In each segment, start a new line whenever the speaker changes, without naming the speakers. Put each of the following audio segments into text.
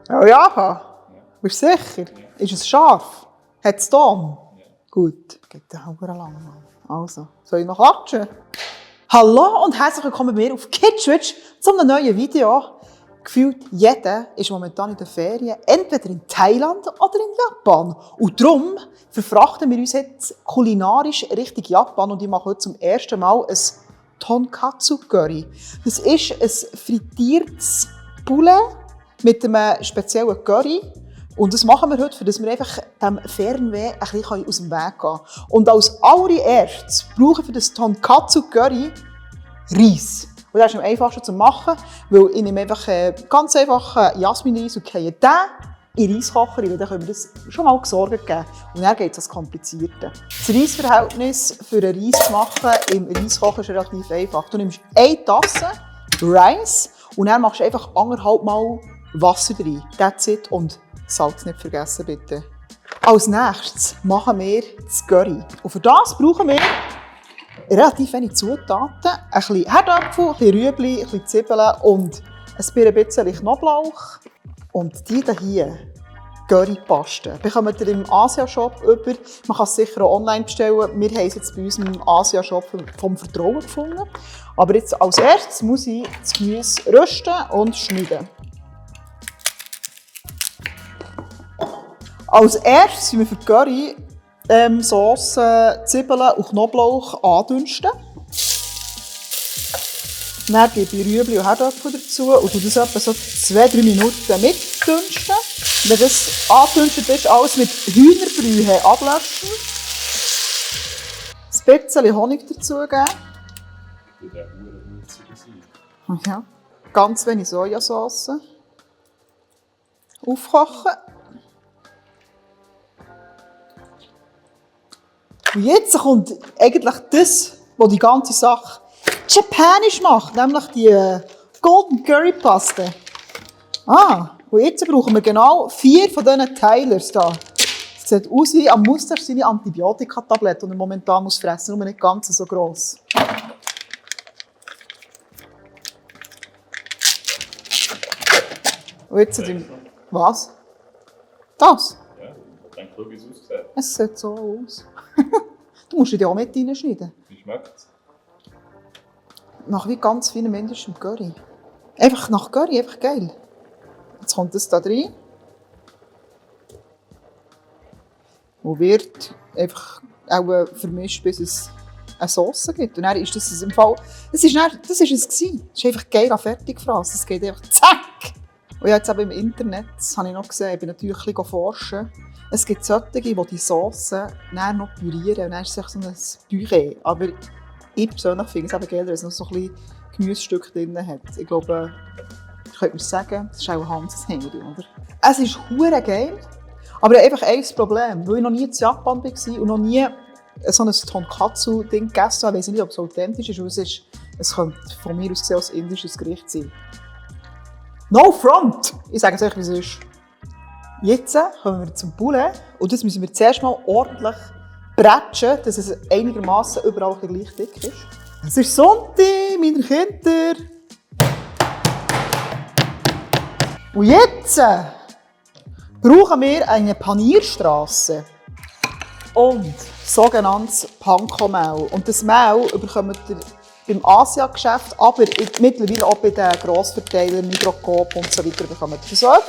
Ja, ja. Bist du sicher? Ja. Ist es scharf? Hat es Ton? Ja. Gut, geht dann auch lang. Also, soll ich noch klatschen? Hallo und herzlich willkommen bei mir auf Kidswitch zu einem neuen Video. Gefühlt jeder ist momentan in den Ferien, entweder in Thailand oder in Japan. Und darum verfrachten wir uns jetzt kulinarisch Richtung Japan und ich mache heute zum ersten Mal ein Tonkatsu-Curry. Das ist ein frittiertes Poulet mit einem speziellen Curry. Und das machen wir heute, damit wir einfach dem Fernweh ein bisschen aus dem Weg gehen können. Und als allererstes brauchen wir für das Tonkatsu-Curry Reis. Und das ist am einfachsten zu machen, weil ich nehme einfach ganz einfach Jasminreis und gehe den in den Reiskocher rein. Dann können wir das schon mal gesorgt geben. Und dann geht es ans Komplizierte. Das Reisverhältnis für einen Reis zu machen im Reiskocher ist relativ einfach. Du nimmst eine Tasse Reis und dann machst du einfach 1,5 Mal Wasser rein. That's it. Und Salz nicht vergessen, bitte. Als nächstes machen wir das Curry. Und für das brauchen wir relativ wenig Zutaten. Ein bisschen Herdöpfel, ein bisschen Rüebli, ein bisschen Zwiebeln und ein bisschen Knoblauch. Und die hier, Currypaste, bekommt ihr im Asia-Shop über. Man kann es sicher auch online bestellen. Wir haben es jetzt bei uns im Asia-Shop vom Vertrauen gefunden. Aber jetzt als erstes muss ich das Gemüse rösten und schneiden. Als erstes müssen wir für die Curry Sauce, Zwiebeln und Knoblauch andünsten. Dann gebe ich Rüebli und Herdöpfel dazu und tue das etwa so 2-3 Minuten mitdünsten. Wenn das angedünstet ist, alles mit Hühnerbrühe ablöschen. Ein bisschen Honig dazugeben. Ja. Ganz wenig Sojasauce. Aufkochen. Und jetzt kommt eigentlich das, was die ganze Sache japanisch macht, nämlich die Golden Curry Paste. Und jetzt brauchen wir genau 4 von diesen Teilers hier. Es sieht aus wie am Muster seine Antibiotika-Tablette, die er momentan muss fressen, nur nicht ganz so gross. Und jetzt was? Das?
Ja, ich denke, schau, wie es aussieht.
Es sieht so aus. Du musst dich auch mit reinschneiden.
Wie schmeckt es?
Nach wie ganz feinem indischem Curry. Einfach nach Curry, einfach geil. Jetzt kommt das da rein. Und wird einfach auch vermischt, bis es eine Sauce gibt. Und dann ist das im Fall... Das ist es gewesen. Das ist einfach geil fertig gefrassen. Es geht einfach zack! Und jetzt eben im Internet, das habe ich noch gesehen, ich bin natürlich ein bisschen forschen. Es gibt solche, die die Sauce dann noch pürieren und dann ist es so ein Püree. Aber ich persönlich finde es eben geil, wenn es noch so ein bisschen Gemüsestück drin hat. Ich glaube, ich könnte mir sagen, das ist auch Hanses Handy, oder? Es ist hure geil, aber einfach ein Problem, weil ich noch nie in Japan war und noch nie so ein Tonkatsu-Ding gegessen habe. Ich weiß nicht, ob es authentisch ist, weil es könnte von mir aus gesehen als indisches Gericht sein. No front! Ich sage es euch, wie es ist. Jetzt kommen wir zum Poulet und das müssen wir zuerst mal ordentlich bretschen, dass es einigermaßen überall gleich dick ist. Es ist Sonntag, meine Kinder! Und jetzt brauchen wir eine Panierstrasse und sogenanntes Panko-Mehl. Und das Mehl bekommt ihr beim Asia-Geschäft, aber mittlerweile auch bei den Grossverteilern, Migros und so weiter bekommt ihr selber.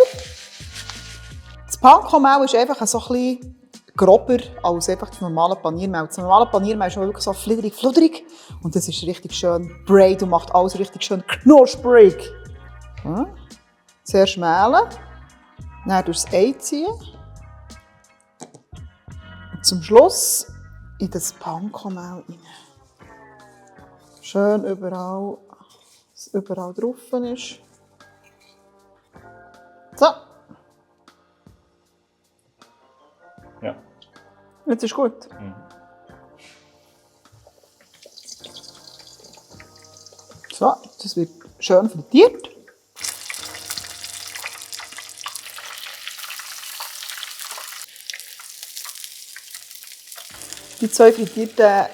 Das Panko-Mehl ist einfach so ein bisschen grober als einfach das normale Paniermehl. Das normale Paniermehl ist wirklich so fludrig und das ist richtig schön braid und macht alles richtig schön knusprig. Zuerst mehlen, dann durch das Ei ziehen und zum Schluss in das Panko-Mehl rein. Schön überall, dass überall drauf ist. So.
Ja.
Jetzt ist gut.
Mhm.
So, das wird schön frittiert. Die 2 frittierten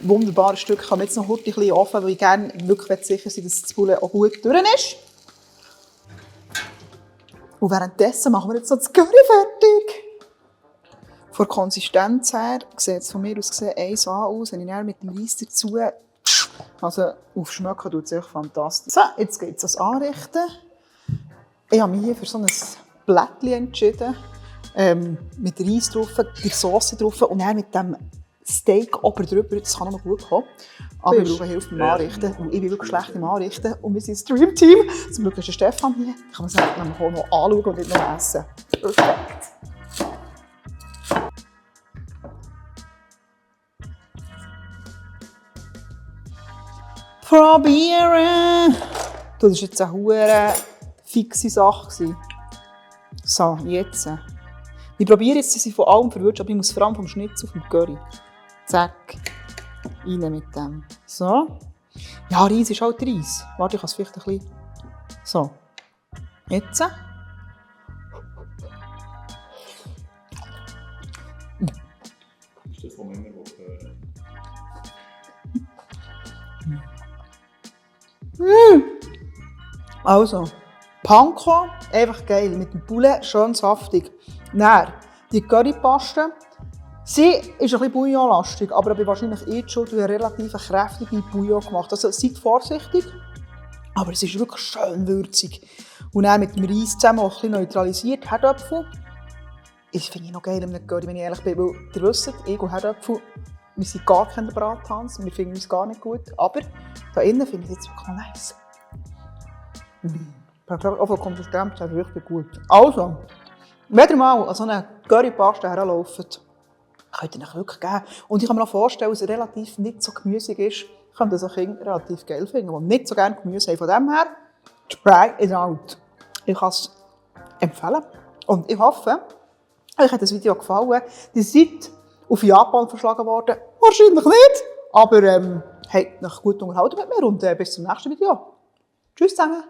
wunderbaren Stücke kann man jetzt noch ein bisschen offen, weil ich gerne wirklich sicher sein will, dass das Poulet auch gut durch ist. Und währenddessen machen wir jetzt noch das Curry fertig. Von der Konsistenz her sieht es von mir aus gesehen 1A aus. Wenn ich dann mit dem Reis dazu, also aufschmecken, tut es echt fantastisch. So, jetzt geht es ans Anrichten. Ich habe mich hier für so ein Blättchen entschieden. Mit Reis drauf, die Sauce drauf und dann mit dem Steak oben drüber. Das kann noch gut kommen. Aber wir brauchen Hilfe beim Anrichten. Und ich bin wirklich schlecht im Anrichten. Und wir sind ein Stream-Team. Zum Glück ist der Stefan hier. Ich kann es nämlich auch noch anschauen und nicht noch essen. Perfekt. Probieren! Das war jetzt eine hure fixe Sache. So, jetzt. Ich probiere jetzt, dass ich von allem verwirrt, aber ich muss vor allem vom Schnitzel auf dem Curry. Zack. Rein mit dem. So. Ja, Reis ist halt Reis. Warte, ich kann es vielleicht ein bisschen... So. Jetzt.
Ist das vom Ende, wo
Also, Panko, einfach geil, mit dem Poulet, schön saftig. Dann, die Currypaste, sie ist ein bisschen bouillonlastig, aber ich bin wahrscheinlich schon durch eine relativ kräftige Bouillon gemacht. Also seid vorsichtig, aber es ist wirklich schön würzig. Und dann mit dem Reis zusammen auch ein bisschen neutralisiert, Herdöpfel. Das finde ich noch geil in einem Curry, wenn ich ehrlich bin, weil ihr wisst, ich und Herdöpfel, wir sind gar keine Brathans, wir finden uns gar nicht gut, aber da innen finde ich es jetzt wirklich noch nice. Perfekt, auch von der Konsistenz her richtig gut. Also, wenn ihr mal an so eine Currypaste herlauft, könnt ihr euch wirklich geben. Und ich kann mir noch vorstellen, dass es relativ nicht so gemüsig ist, können das auch Kinder relativ geil finden, die nicht so gerne Gemüse haben. Von dem her, try it out. Ich kann es empfehlen. Und ich hoffe, euch hat das Video gefallen. Ihr seid auf Japan verschlagen worden. Wahrscheinlich nicht. Aber habt euch gut unterhalten mit mir und bis zum nächsten Video. Tschüss zusammen.